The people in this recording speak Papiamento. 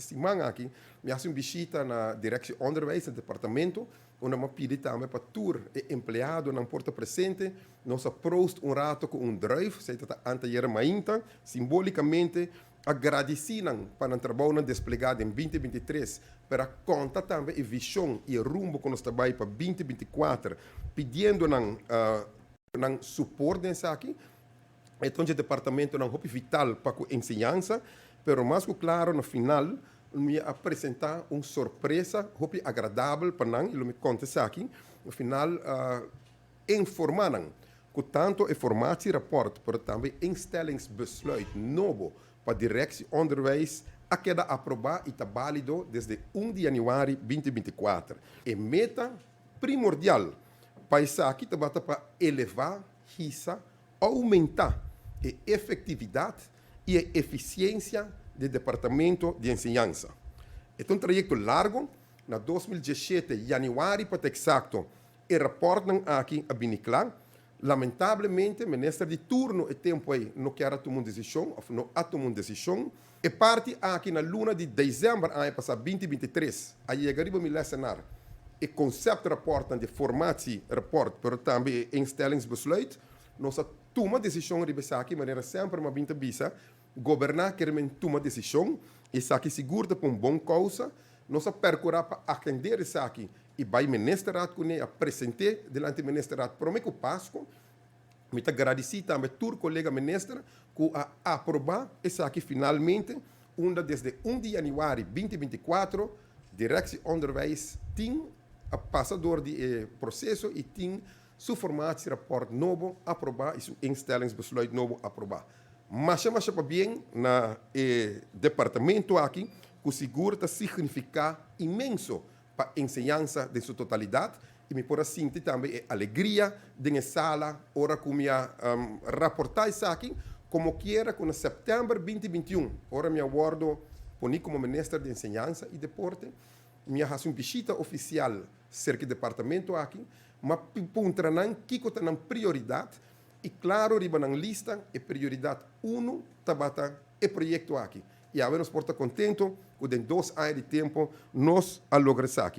Siman aki mi hasi un bishita na Directie Onderwijs, na departamento, unda mi a pidi tambe pa tur e empleadonan por ta presente. Nos a proost un rato ku un druif, esei ta ta anteayer mainta. Simbolikamente a gradisí nan pa nan trabounan desplegá den 2023, pero a konta tambe e vishon i e rumbo ku nos ta bai pa 2024, pidiendo nan nan suport den esaki. E ta un dje departamentonan hopi vital pa ku enseñansa, pero mas ku klaro na final mi a presentá un sorpresa hopi agradabel pa nan i lo mi konta esaki. Na final a informá nan ku tantu e formatierapport pero tambe e instellingsbesluit nobo pa Directie Onderwijs a keda aprobá i ta bálido desde 1 di yanüari 2024. E meta primordial pa esaki tabata pa elevá, hisa, Oumentá e efektividat i e efisiensia di Departamento di Enseñansa. E ta un trayekto largu. Na 2017, yanüari pa ta eksakto, e rapòrtnan aki a bini kla. Lamentablemente, minister di turno e tempu ei no kier a tuma un desishon òf no a tuma un desishon. E parti aki na luna di desèmber aña pasá 2023 a yega riba mi lèsenar e konsèptrapòrtnan di formatierapport pero tambe e instellingsbesluit. Nos a tuma desishon riba esaki manera semper mi a bin ta bisa, goberná kere men tuma desishon, esaki sigur ta pa un bon kousa. Nos a perkurá pa atender esaki i bai ministerraad kuné, a present'é dilanti ministerraad promé ku Pasku. Mi ta gradisí tambe tur kolega minister ku a aprobá esaki finalmente, unda desde 1 di yanüari 2024 Directie Onderwijs tin a pasa dor di e proseso i tin su formatierapport nobo aprobá i su instellingsbesluit nobo aprobá. Masha masha pabien na e departamento aki ku sigur ta signifiká inmenso pa enseñansa den su totalidat i mi por a sinti tambe e alegria den e sala ora ku mi a raportá esaki, komokiera ku na sèptèmber 2021, ora mi a wòrdu poní komo minister di Enseñansa i Deporte, mi a hasi un bishita ofisial serka e departamento aki, mi a puntra nan kiko ta nan prioridat i klaro riba nan lista e prioridat unu tabata e proyekto aki. I awe nos por ta kontento ku den 2 aña di tempu nos a logra esaki.